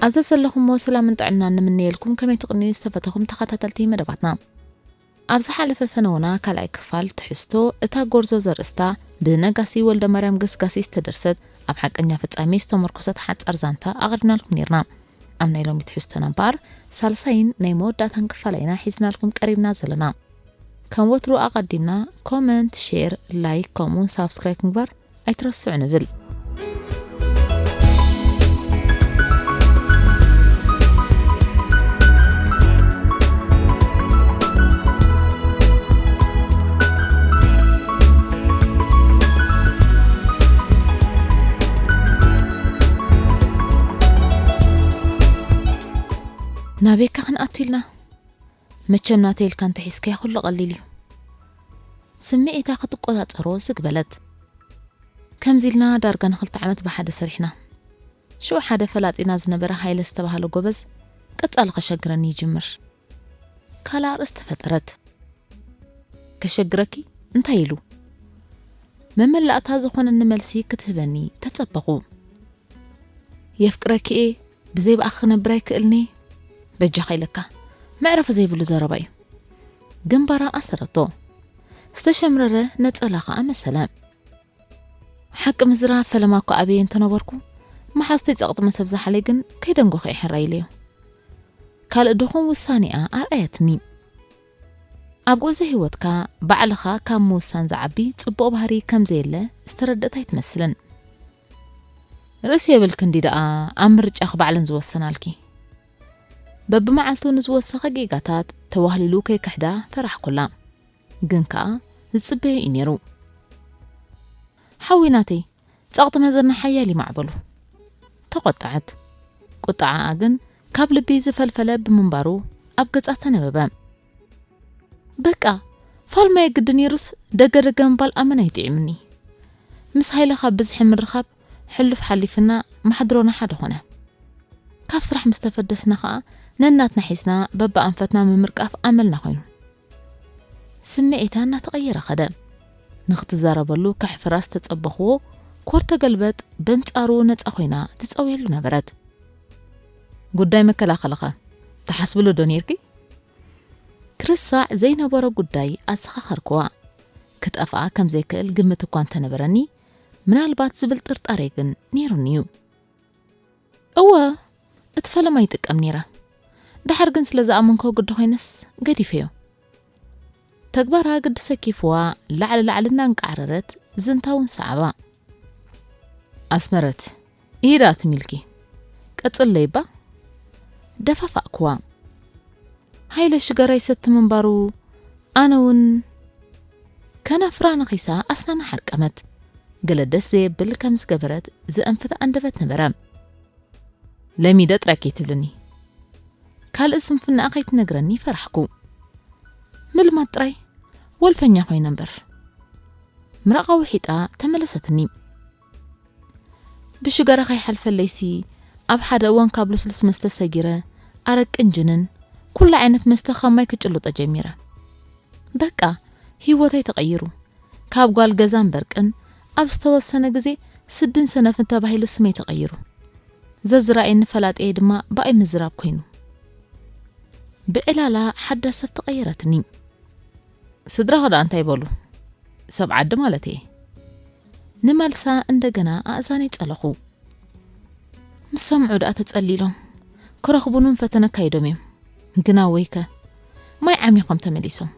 እዛ ዘለኹሞ ሰላምን ጥዕናን ንምነየልኩም። ከመይ ትቕንዩ ዝተፈተኹም ተኸታተልቲ መደባትና? ኣብ ዝሓለፈ ፈነውና ካልኣይ ክፋል ትሕዝቶ እታ ጎርዞ ዘርእስታ ብነጋሲ ወልደ ማርያም ገስጋሲ ዝተደርሰት ኣብ ሓቀኛ ፍጻሜ ዝተመርኮሰት ሓጻር ዛንታ ኣቕሪብናልኩም ኔርና። ኣብ ናይ ሎሚ ትሕዝቶና እምበኣር ሳልሳይን ናይ መወዳእታን ክፋል ኢና ሒዝናልኩም ቀሪብና ዘለና። ከም ወትሩ ኣቐዲምና ኮመንት፣ ሼር፣ ላይክ ከምኡውን ሳብስክራይብ ምግባር ኣይትረስዑ ንብል። ናበይካ ክንኣቱ ኢልና? መቸም ናተይ ኢልካ እንተሒዝካያ ኩሉ ቀሊል እዩ። ስምዒታ ክትቆጻጸሮ ዝግ በለት። ከምዚ ኢልና ዳርጋ ንክልተ ዓመት ብሓደ ሰሪሕና። ሽዑ ሓደ ፈላጢና ዝነበረ ሃይለ ዝተባህለ ጎበዝ ቀጻሊ ከሸግረኒ ይጅምር። ካልእ ኣርእስቲ ፈጠረት። ከሸግረኪ? እንታይ ኢሉ? መመላእታ ዝኾነኒ መልሲ ክትህበኒ ተጸበኹ። የፍቅረኪ እየ፣ ብዘይ ብኣኺ ክነብር ኣይክእልን'የ። በጃኻ ኢለካ። መዕረፊ ዘይብሉ ዘረባ እዩ። ግንባራ ኣሰረቶ። ዝተሸምረረ ነጸላ ኸኣ መሰለ። ሓቂ ምዝራብ ፈለማ እኮ ኣበየ እንተነበርኩ፣ መሓዙተይ ጸቕጢ መሰብ ዝሓለይ ግን ከይደንጎኸ እየ ሕራይ ኢለዮ። ካልእ ድኹም ውሳኔኣ ኣርኣየትኒ። ኣብ ጉዕዞ ህይወትካ ባዕልኻ ካብ ምውሳን ዝዓቢ ጽቡቕ ባህሪ ከም ዘየለ ዝተረድእት ኣይትመስልን። ርእሲ የብልኪ እንዲ ደኣ ኣብ ምርጫኺ ባዕለን ዝወሰናልኪ። በብመዓልቱ ንዝወሰኸ ጌጋታት ተዋህሊሉ ከይክሕዳ ፈራሕኩላ። ግን ከኣ ዝጽበዮ እዩ ነይሩ። ሓዊ ናተይ፣ ጸቕጢ መዘና ሓያል እዩ ማዕበሉ። ተቖጠዐት። ቁጥዓኣ ግን ካብ ልቢ ዝፈልፈለ ብምንባሩ ኣብ ገጻ ተነበበ። በቃ፣ ፋልማይ ግዲ ነይሩስ ደገ ደገ ምባል ኣመና ይጥዕምኒ። ምስ ሃይለ ካብ ብዝሒ ምርኻብ ሕሉፍ ሓሊፍና ማሕድሮና ሓደ ኾነ። ካብ ስራሕ ምስ ተፈደስና ኸኣ ነናትና ሒዝና በብኣንፈትና ምምርቃፍ ኣመልና ኮይኑ። ስምዒታ እናተቐየረ ኸደ። ንኽትዛረበሉ ከሕፍራ ዝተጸበኽዎ ኮርተ ገልበጥ በንጻሩ ነጻ ኮይና ትጸውየሉ ነበረት። ጉዳይ መከላኸልኸ ትሓስብሉ ዶ ነይርኪ? ክርሳዕ ዘይነበሮ ጉዳይ ኣዘኻኸርክዋ። ክጠፍኣ ከም ዘይክእል ግምት እኳ እንተነበረኒ፣ ምናልባት ዝብል ጥርጣሬ ግን ነይሩኒ እዩ። እወ፣ እቲ ፈለማ ይጥቀም ነይረ። ደሓር ግን ስለ ዝኣመንኮ ግዲ ኮይነስ ገዲፈዮ። ተግባራ ግዲ ሰኪፍዋ ላዕሊ ላዕሊ እናንቃዕረረት ዝንታ እውን ሰዓባ። ኣስመረት፣ ኢዳ ትሚልኪ። ቀጽለይባ። ደፋፋእክዋ። ሃይለ ሽጋራ ይሰቲ ምንባሩ ኣነ እውን ከናፍራ ነኺሳ ኣስናና ሓርቀመት። ገለ ደስ ዘየብል ከም ዝገበረት ዘእንፍት ኣንደበት ነበረ። ለሚደ ጥራይ ከይትብልኒ። ካልእ ስንፍናኣ ከይትነግረኒ ፈራሕኩ። ምልማድ ጥራይ ወልፈኛ ኮይነ እምበር። ምራቓ ውሒጣ ተመለሰትኒ። ብሽጋራ ከይሓልፈለይሲ ኣብ ሓደ እዋን ካብ ልስሉስ መስተ ሰጊረ ኣረቅን ጅንን ኩሉ ዓይነት መስተ ካብ ማይ ክጭልጦ ጀሚረ። በቃ ህይወተይ ተቐይሩ። ካብ ጓል ገዛን በርቅን ኣብ ዝተወሰነ ግዜ ስድን ሰነፍን ተባሂሉ ስመይ ተቐይሩ። ዘዝረኣየኒ ፈላጥየይ ድማ ብኣይ ምዝራብ ኮይኑ። ብዕላላ ሓዳስ ሰብ ተቐየረትኒ። ስድራኺ ደኣ እንታይ በሉ? ሰብ ዓዲ ማለት እየ። ንመልሳ እንደገና ኣእዛነይ ጸለኹ። ምስ ሰምዑ ደኣ ተጸሊሎም ክረኽቡንን ፈተነ ኣካይዶም እዮም። ግና ወይከ ማይ ዓሚኾም ተመሊሶም።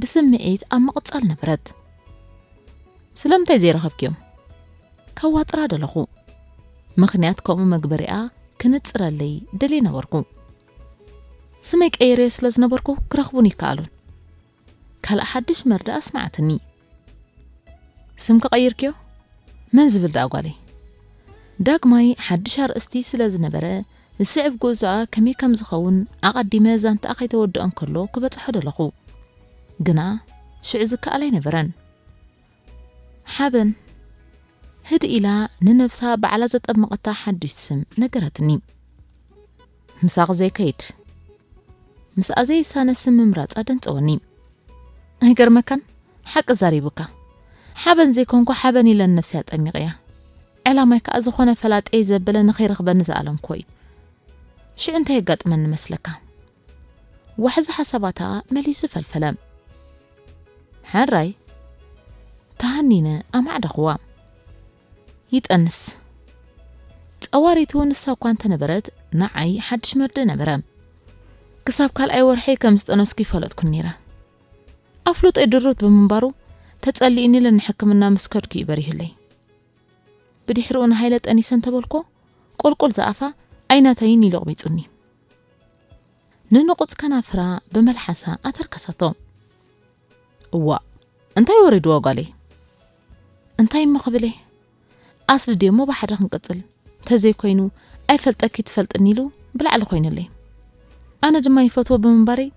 ብስምዒት ኣብ ምቕጻል ነበረት። ስለምንታይ ዘይረኸብክዮም? ከዋጥራ ደለኹ። ምኽንያት ከምኡ መግበሪኣ ክንጽረለይ ደልየ ነበርኩ። ስመይ ቀይረዮ ስለ ዝነበርኩ ክረኽቡን ይከኣሉን። ካልእ ሓድሽ መርዳእ ኣስመዓትኒ። ስምኪ ቀይርክዮ? መን ዝብል ደኣ ጓለይ? ዳግማይ ሓድሽ ኣርእስቲ ስለ ዝነበረ፣ ዝስዕብ ጉዕዞኣ ከመይ ከም ዝኸውን ኣቐዲመ ዛንታኣ ከይተወድኦ እንከሎ ክበጽሖ ደለኹ። ግና ሽዑ ዝከኣል ኣይነበረን። ሓበን፣ ህድእ ኢላ ንነብሳ ባዕላ ዘጠመቐታ ሓድሽ ስም ነገረትኒ። ምሳኺ ዘይከይድ። ምስኣ ዘይሳነ ስም ምምራጻ ደንጸወኒ። ኣይገርመካን? ሓቂ ዛሪቡካ። ሓበን ዘይኮንኩ ሓበን ኢለን ነብሰይ ኣጠሚቐያ። ዕላማይ ከኣ ዝኾነ ፈላጠይ ዘበለ ንኸይረኽበኒ ዝኣለምኮ እዩ። ሽዑ እንታይ የጋጥመኒ መስለካ? ዋሕዚ ሓሳባታ መሊሱ ፈልፈለ። ሕራይ፣ ተሃኒነ ኣማዕደኽዋ። ይጠንስ። ጸዋሪቱ ንሳ እኳ እንተነበረት፣ ንዓይ ሓድሽ መርድእ ነበረ። ክሳብ ካልኣይ ወርሐይ ከም ዝጠነስኩ ይፈለጥኩ ነይረ። ኣፍልጦይ ድሩት ብምንባሩ፣ ተጸሊእኒ ኢለ ንሕክምና ምስ ከድኩ እዩ በሪሁለይ። ብድሕሪኡ ንሃይለ ጠኒሰ እንተበልኮ፣ ቁልቁል ዝኣፋ ኣይናተይን ኢሉ ኣቕቢጹኒ። ንንቑጽ ከናፍራ ብመልሓሳ ኣተርከሰቶ። እዋእ፣ እንታይ ወሪድዋ ጓለይ? እንታይ እሞ ክብል እየ? ኣስድድዮ እሞ ብሓደ ክንቅጽል። እንተዘይኮይኑ፣ ኣይፈልጠኪ ትፈልጥኒ ኢሉ ብላዕሊ ኮይኑለይ። ኣነ ድማ ይፈትዎ ብምንባረይ፣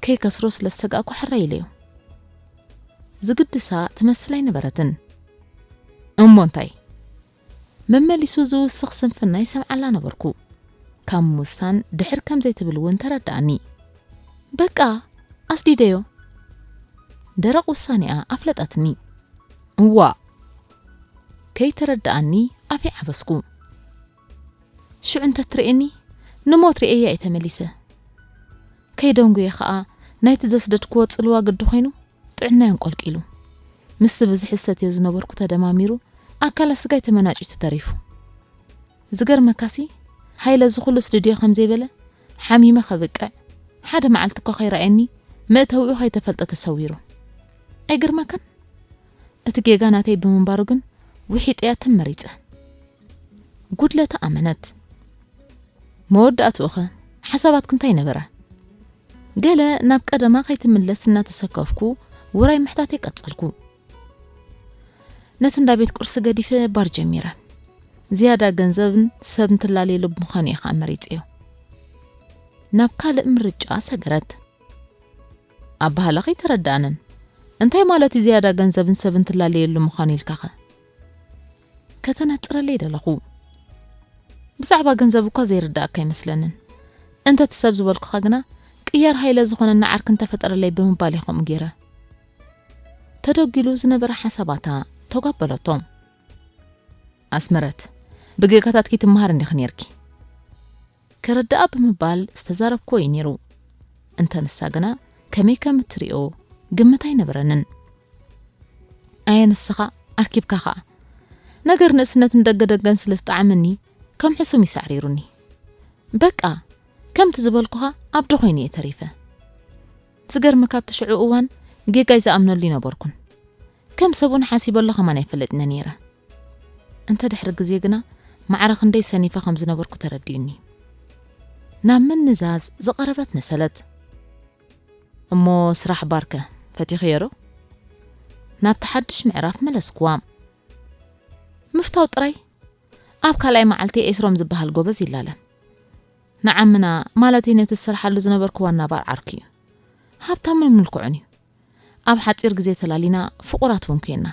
ከይከስሮ ስለ ዝሰጋእኩ ሕራይ ኢለዮ። ዝግድሳ ትመስል ኣይነበረትን። እሞ እንታይ? መመሊሱ ዝውስኽ ስንፍና ይሰምዓላ ነበርኩ። ካብ ምውሳን ድሕር ከም ዘይትብል እውን ተረድኣኒ። በቃ፣ ኣስዲደዮ። ደረቕ ውሳኔኣ ኣፍለጠትኒ። እዋእ! ከይተረድኣኒ ኣፈይ ዓበስኩ። ሽዑ እንተትርእየኒ፣ ንሞት ርእየያ እየ ተመሊሰ። ከይደንጉየ ኸኣ፣ ናይቲ ዘስደድክዎ ጽልዋ ግዲ ኾይኑ፣ ጥዕናይ ኣንቆልቂሉ። ምስቲ ብዝሒ ዝሰትዮ ዝነበርኩ ተደማሚሩ፣ ኣካላት ስጋይ ተመናጭቱ ተሪፉ። ዝገርመካሲ፣ ሃይለ እዚ ኹሉ ስድድዮ ከም ዘይበለ፣ ሓሚመ ከብቅዕ፣ ሓደ መዓልቲ እኳ ከይረኣየኒ፣ መእተዊኡ ከይተፈልጠ ተሰዊሩ። ኣይገርመካን? እቲ ጌጋ ናተይ ብምንባሩ ግን፣ ውሒጠያ ተመሪጸ። ጉድለታ ኣመነት። መወዳእትኡኸ፣ ሓሳባትኪ እንታይ ነበረ? ገለ ናብ ቀደማ ከይትምለስ እናተሰከፍኩ፣ ውራይ ምሕታተይ ቀጸልኩ። ነቲ እንዳ ቤት ቁርሲ ገዲፈ ባር ጀሚረ። ዝያዳ ገንዘብን ሰብን ትላለየሉ ብምዃኑ እየ ኸኣ መሪጸዮ። ናብ ካልእ ምርጫ ሰገረት። ኣበሃህላኺ ኣይተረድኣንን። እንታይ ማለት እዩ ዝያዳ ገንዘብን ሰብን ትላለየሉ ምዃኑ ኢልካኸ? ከተነጽረለይ ደለኹ። ብዛዕባ ገንዘብ እኳ ዘይርድኣካ ኣይመስለንን። እንተ እቲ ሰብ ዝበልኩኻ ግና፣ ቅያር ሃይለ ዝኾነኒ ዓርኪ እንተፈጠረለይ ብምባል እየ ከምኡ ገይረ። ተደጒሉ ዝነበረ ሓሳባታ ተጓበለቶ። ኣስመረት፣ ብጌጋታትኪ ትመሃር እንዲኺ ነይርኪ። ከረድኣ ብምባል ዝተዛረብክዎ እዩ ነይሩ። እንተ ንሳ ግና ከመይ ከም እትሪኦ ግምት ኣይነበረንን። ኣየ ንስኻ ኣርኪብካ ኸኣ። ነገር ንእስነትን ደገ ደገን ስለ ዝጠዓመኒ ከም ሕሱም እዩ ሳዕሪሩኒ። በቃ፣ ከምቲ ዝበልኩኻ ኣብዲ ኾይነ እየ ተሪፈ። ዝገርመካ ኣብቲ ሽዑ እዋን ጌጋይ ዝኣምነሉ ኣይነበርኩን። ከም ሰብ እውን ሓሲበሉ ከማን ኣይፈልጥን ነይረ። እንተ ድሕሪ ግዜ ግና ማዕረ ክንደይ ሰኒፈ ከም ዝነበርኩ ተረዲኡኒ። ናብ ምንዛዝ ዝቐረበት መሰለት። እሞ ስራሕ ባርከ ፈቲኽዮ ዶ? ናብቲ ሓድሽ ምዕራፍ መለስክዋ። ምፍታው ጥራይ። ኣብ ካልኣይ መዓልቲ ኤስሮም ዝበሃል ጎበዝ ይላለ። ንዓምና፣ ማለተይ ነቲ ዝሰርሓሉ ዝነበርኩ ዋና ባር ዓርኩ እዩ። ሃብታምን ምልኩዕን እዩ። ኣብ ሓጺር ግዜ ተላሊና ፍቑራት እውን ኮይና።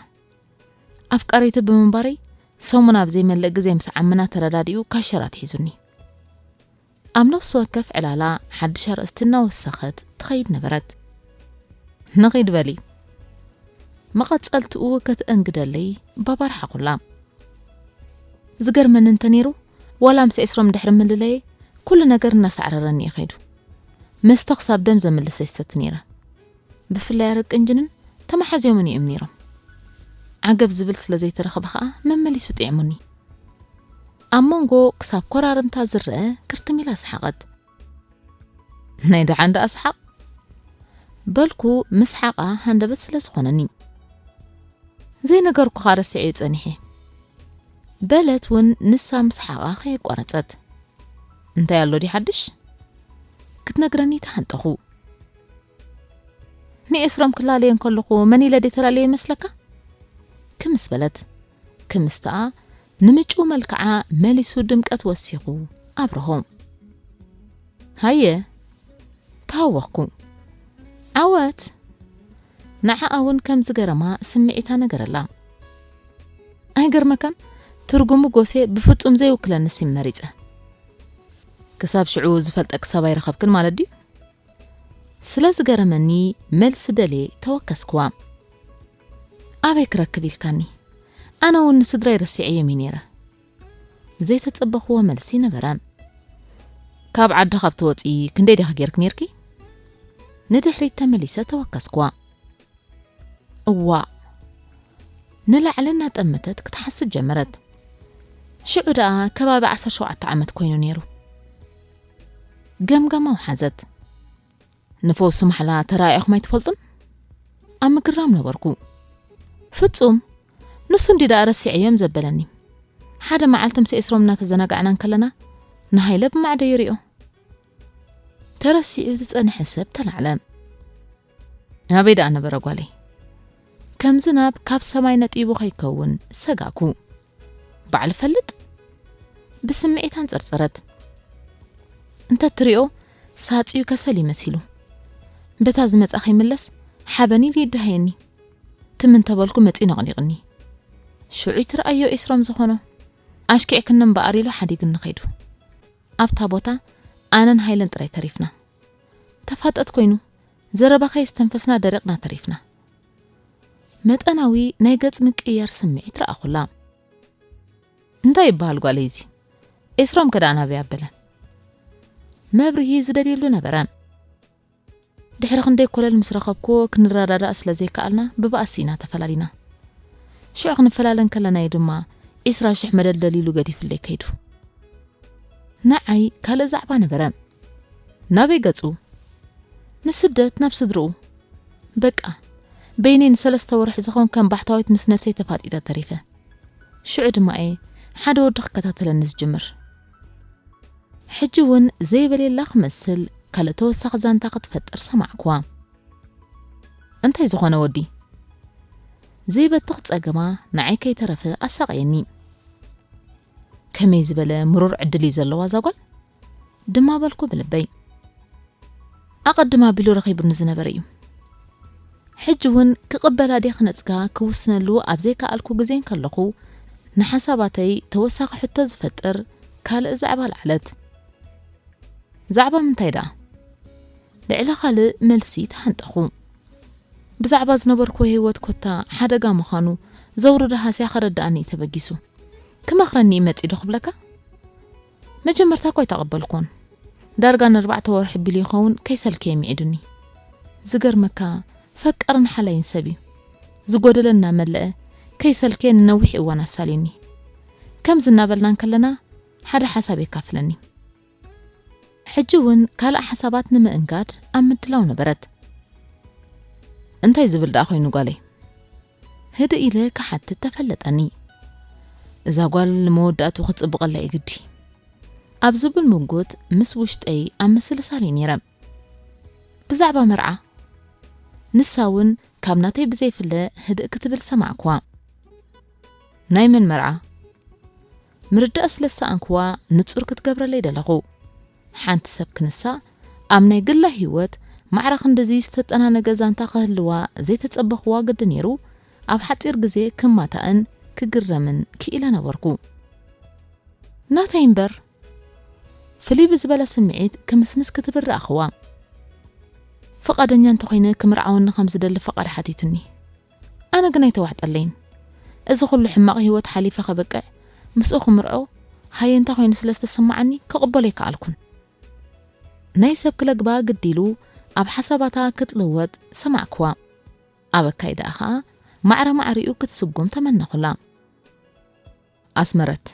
ኣፍቃሪቱ ብምንባረይ ሰሙን ኣብ ዘይመልእ ግዜ ምስ ዓምና ተረዳዲኡ ካሸር ኣትሒዙኒ። ኣብ ነፍሲ ወከፍ ዕላላ ሓድሽ ኣርእስቲ እናወሰኸት ትኸይድ ነበረት። ንኺድ በሊ። መቐጸልትኡ ከተእንግደለይ ባባርሓኹላ። ዝገርመኒ እንተ ነይሩ፣ ዋላ ምስ ኤስሮም ድሕሪ ምልለየ፣ ኩሉ ነገር እናሳዕረረኒ እዩ ከይዱ። መስተ ክሳብ ደም ዘምልስ ይሰቲ ነይረ። ብፍላይ ኣረቅን ጅንን ተመሓዝዮምን እዮም ነይሮም። ዓገብ ዝብል ስለ ዘይተረኽበ ኸኣ መመሊሱ ጥዒሙኒ። ኣብ መንጎ ክሳብ ኮራርምታ ዝረአ ክርትም ኢላ ሰሓቐት። ናይ ደሓን ደኣ ሰሓቕ? በልኩ ምስሓቓ ሃንደበት ስለ ዝኾነኒ። ዘይነገርኩኻ ረሲዐዮ ጸኒሐ። በለት እውን ንሳ ምስሓቓ ከየቋረጸት። እንታይ ኣሎ ድዩ ሓድሽ? ክትነግረኒ ተሃንጠኹ። ንኤስሮም ክላለዮ እንከለኹ መን ኢለ ድየ ተላለዮ ይመስለካ? ክምስ በለት። ክምስታኣ ንምጩው መልክዓ መሊሱ ድምቀት ወሲኹ ኣብርሆ። ሃየ፣ ተሃወኽኩ። ዓወት! ንዓኣ እውን ከም ዝገረማ ስምዒታ ነገረላ። ኣይገርመካን? ትርጉሙ ጎሴ ብፍጹም ዘይውክለኒ ሲም መሪጸ። ክሳብ ሽዑ ዝፈልጠኪ ሰብ ኣይረኸብክን ማለት ድዩ? ስለ ዝገረመኒ መልሲ ደልየ ተወከስክዋ። ኣበይ ክረክብ ኢልካኒ? ኣነ እውን ንስድራይ ረሲዐዮም እዩ ነይረ። ዘይተጸበኽዎ መልሲ ነበረ። ካብ ዓዲ ካብ ትወጺ ክንደይ ዲኻ ጌርክ ኔርኪ? ንድሕሪት ተመሊሰ ተወከስክዋ። እዋእ! ንላዕሊ እናጠመተት ክትሓስብ ጀመረት። ሽዑ ደኣ ከባቢ ዓሰርተ ሸውዓተ ዓመት ኮይኑ ነይሩ። ገምጋም ኣውሓዘት። ንፈውሲ ማሕላ ተራኢኹም ኣይትፈልጡን? ኣብ ምግራም ነበርኩ። ፍጹም፣ ንሱ እንዲ ደኣ ረሲዐዮም ዘበለኒ። ሓደ መዓልቲ ምስ ኤስሮም እናተዘናጋዕና እንከለና፣ ንሃይለ ብማዕዶ ይሪኦ። ተረሲዑ ዝጸንሐ ሰብ ተላዕለ። ናበይ ደኣ ነበረ ጓለይ? ከም ዝናብ ካብ ሰማይ ነጢቡ ከይከውን ሰጋእኩ። ባዕሉ ፈልጥ? ብስምዒት ኣንጸርጸረት። እንተ ትሪኦ፣ ሳጽዩ ከሰል ይመሲሉ። በታ ዝመጻ ከይምለስ፣ ሓበን ኢሉ ይደሃየኒ። ትም እንተበልኩ መጺኡ ነቕኒቕኒ። ሽዑ ይትረኣዮ ኤስሮም ዝኾኖ። ኣሽኪዕክኒ እምበኣር ኢሉ ሓዲግኒ ከይዱ። ኣብታ ቦታ ኣነን ሃይለን ጥራይ ተሪፍና። ተፋጠጥ ኮይኑ፣ ዘረባ ከየስተንፈስና ደሪቕና ተሪፍና። መጠናዊ ናይ ገጽ ምቅይያር ስምዒት ረኣኹላ። እንታይ ይበሃል ጓለይ እዚ? ኤስሮም ከ ደኣ ናበይ ኣበለ? መብርሂ ዝደልየሉ ነበረ። ድሕሪ ክንደይ ኮለል ምስ ረኸብኩዎ ክንረዳዳእ ስለ ዘይከኣልና ብባእሲ ኢና ተፈላሊና። ሽዑ ክንፈላለ እንከለና እዩ ድማ ዒስራ ሽሕ መደልደል ኢሉ ገዲፍለይ ከይዱ። ንዓይ ካልእ ዛዕባ ነበረ። ናበይ ገጹ? ንስደት ናብ ስድርኡ። በቃ፣ በይነይ ንሰለስተ ወርሒ ዝኸውን ከም ባሕታዊት ምስ ነብሰይ ተፋጢጠ ተሪፈ። ሽዑ ድማ እየ ሓደ ወዲ ክከታተለኒ ዝጅምር። ሕጂ እውን ዘይበሌላ ክመስል ካልእ ተወሳኺ ዛንታ ክትፈጥር ሰማዕኩዋ። እንታይ ዝኾነ ወዲ? ዘይበትኽ ጸገማ ንዓይ ከይተረፈ ኣሳቐየኒ። ከመይ ዝበለ ምሩር ዕድል እዩ ዘለዋ እዛ ጓል? ድማ በልኩ ብልበይ። ኣቐድም ኣቢሉ ረኺቡኒ ዝነበረ እዩ። ሕጂ እውን ክቕበላ ድየ ክነጽጋ ክውስነሉ ኣብ ዘይከኣልኩ ግዜ እንከለኹ፣ ንሓሳባተይ ተወሳኺ ሕቶ ዝፈጥር ካልእ ዛዕባ ለዓለት። ዛዕባ ምንታይ ደኣ? ልዕሊ ካልእ መልሲ ተሃንጠኹ። ብዛዕባ ዝነበርኩዎ ህይወት ኮታ ሓደጋ ምዃኑ ዘውርዶ ሃስያ ከረድኣኒ እዩ ተበጊሱ። ክመኽረኒ እዩ መጺኡ ዶ ክብለካ? መጀመርታ እኮ ኣይተቐበልኩዎን። ዳርጋ ንኣርባዕተ ወርሒ ቢሉ ይኸውን ከይሰልከየ ምዒዱኒ። ዝገርመካ፣ ፈቃርን ሓላይን ሰብ እዩ። ዝጎደለ እናመለአ፣ ከይሰልከየ ንነዊሕ እዋን ኣሳልዩኒ። ከምዚ እናበልና እንከለና፣ ሓደ ሓሳብ የካፍለኒ። ሕጂ እውን ካልእ ሓሳባት ንምእንጋድ ኣብ ምድላው ነበረት። እንታይ ዝብል ደኣ ኮይኑ ጓለይ? ህድእ ኢለ ክሓትት ተፈለጠኒ። እዛ ጓል ንመወዳእቱ ክጽብቐላ እዩ ግዲ። ኣብ ዝብል ምጉት ምስ ውሽጠይ ኣብ ምስልሳል እየ ነይረ። ብዛዕባ መርዓ፣ ንሳ እውን ካብ ናተይ ብዘይፍለ ህድእ ክትብል ሰማዕኩዋ። ናይ መን መርዓ? ምርዳእ ስለ ዝሰኣንኩዋ ንጹር ክትገብረለይ ደለኹ። ሓንቲ ሰብ ክንሳ ኣብ ናይ ግላ ህይወት ማዕረ ክንድዚ ዝተጠናነገ ዛንታ ክህልዋ ዘይተጸበኽዋ ግዲ ነይሩ፣ ኣብ ሓጺር ግዜ ክማታእን ክግረምን ክኢለ ነበርኩ። ናተይ እምበር፣ ፍልይ ብዝበለ ስምዒት ክምስምስ ክትብል ረኣኽዋ። ፍቓደኛ እንተኾይነ ክምርዓወኒ ከም ዝደሊ ፍቓድ ሓቲቱኒ። ኣነ ግን ኣይተዋሕጠለይን። እዚ ኩሉ ሕማቕ ህይወት ሓሊፈ ከብቅዕ፣ ምስኡ ክምርዖ ሃየንታ ኮይኑ ስለ ዝተሰማዓኒ ክቕበሎ ኣይከኣልኩን። ናይ ሰብ ክለግባ ግዲ ኢሉ ኣብ ሓሳባታ ክትልወጥ ሰማዕክዋ። ኣብ ኣካይዳኣ ኸኣ ማዕረ ማዕሪኡ ክትስጉም ተመነኹላ። ኣስመረት፣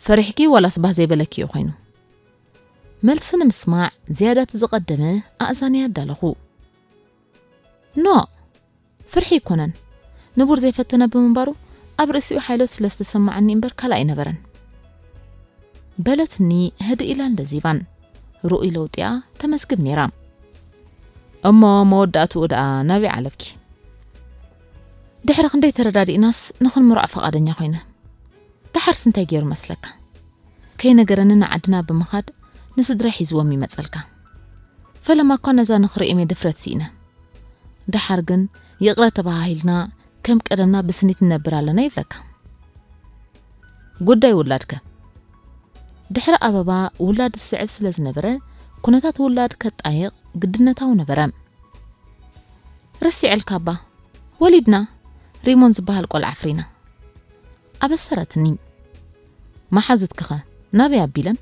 ፈሪሕኪ ዋላስ ባህ ዘይበለኪ እዩ ኮይኑ? መልሲ ንምስማዕ ዝያዳ እቲ ዝቐደመ ኣእዛነይ ኣዳለኹ። ኖ፣ ፍርሒ ኣይኮነን። ንቡር ዘይፈተነ ብምንባሩ ኣብ ርእሲኡ ሓይሎት ስለ ዝተሰማዓኒ እምበር ካልእ ኣይነበረን። በለትኒ ህድእ ኢላን ለዚባን። ርኡይ ለውጢኣ ተመዝግብ ነይራ። እሞ መወዳእትኡ ደኣ ናበይ ዓለብኪ? ድሕሪ ክንደይ ተረዳዲእናስ ንኽንምርዖ ፈቓደኛ ኮይነ። ደሓርስ እንታይ ገይሩ መስለካ? ከይነገረኒ ንዓድና ብምኻድ ንስድራ ሒዝዎም ይመጸልካ። ፈለማ እኳ ነዛ ንኽርእዮም እየ ድፍረት ስኢነ። ደሓር ግን ይቕረ ተባሃሂልና ከም ቀደምና ብስኒት ንነብር ኣለና ይብለካ። ጉዳይ ውላድከ? ድሕሪ ኣበባ ውላድ ዝስዕብ ስለ ዝነበረ፣ ኩነታት ውላድ ከጣይቕ ግድነታዊ ነበረ። ረሲዐልካ እባ፣ ወሊድና፣ ሪሞን ዝበሃል ቆልዓ ኣፍሪና። ኣበሰረትኒ። መሓዙትኪኸ ናበይ ኣቢለን?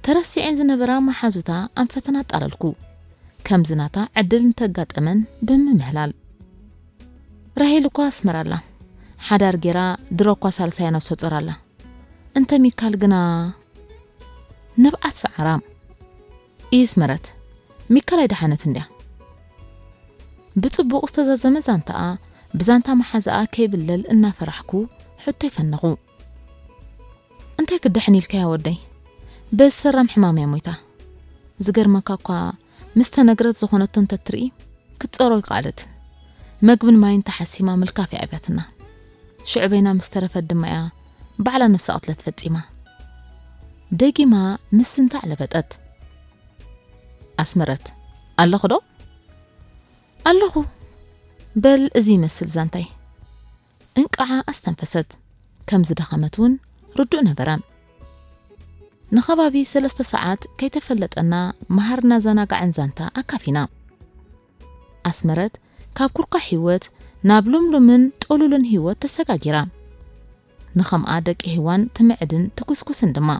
ተረሲዐን ዝነበራ መሓዙታ ኣንፈተን ኣጣለልኩ። ከምዚ ናታ ዕድል እንተጋጠመን ብምምህላል። ራሄል እኳ ኣስመራ ኣላ። ሓዳር ጌራ ድሮ እኳ ሳልሳያ ነብሰ ጾር ኣላ። እንተ ሚካል ግና ንብዓት ሰዓራ። ኢስመረት፣ ሚካል ኣይደሓነት እንድያ። ብጽቡቕ ዝተዛዘመ ዛንታኣ ብዛንታ መሓዛኣ ከይብለል እናፈራሕኩ ሕቶ ይፈነኹ። እንታይ ክደሕን ኢልካያ ወደይ? በዝሰራም ሕማም እያ ሞይታ። ዝገርመካ እኳ ምስ ተነግረት ዝኾነቶ እንተትርኢ ክትጸሮ ይከኣለትን። መግብን ማይን ተሓሲማ ምልካፍ እያ ኣብያትና። ሽዑ በይና ምስ ተረፈት ድማ እያ ባዕላ ነብሰ ቅትለት ፈጺማ። ደጊማ ምስንታዕ ለበጠት። ኣስመረት፣ ኣለኹ ዶ? ኣለኹ። በል እዚ ይመስል ዛንታይ። እንቃዓ ኣስተንፈሰት። ከም ዝደኸመት እውን ርዱእ ነበረ። ንኸባቢ ሰለስተ ሰዓት ከይተፈለጠና መሃርና ዘናጋዕን ዛንታ ኣካፊና። ኣስመረት ካብ ኩርኳ ህይወት ናብ ሉምሉምን ጥሉልን ህይወት ተሰጋጊራ። ንኸምኣ ደቂ ሄዋን ትምዕድን ትኩስኩስን ድማ።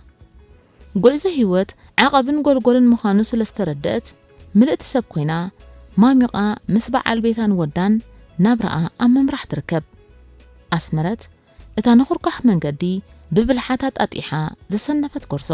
ጉዕዞ ህይወት ዓቐብን ጎልጎልን ምዃኑ ስለ ዝተረደአት፣ ምልእቲ ሰብ ኮይና፣ ማሚቓ ምስ በዓል ቤታን ወዳን ናብራኣ ኣብ ምምራሕ ትርከብ። ኣስመረት፣ እታ ነኹርኳሕ መንገዲ ብብልሓት ኣጣጢሓ ዘሰነፈት ጎርዞ።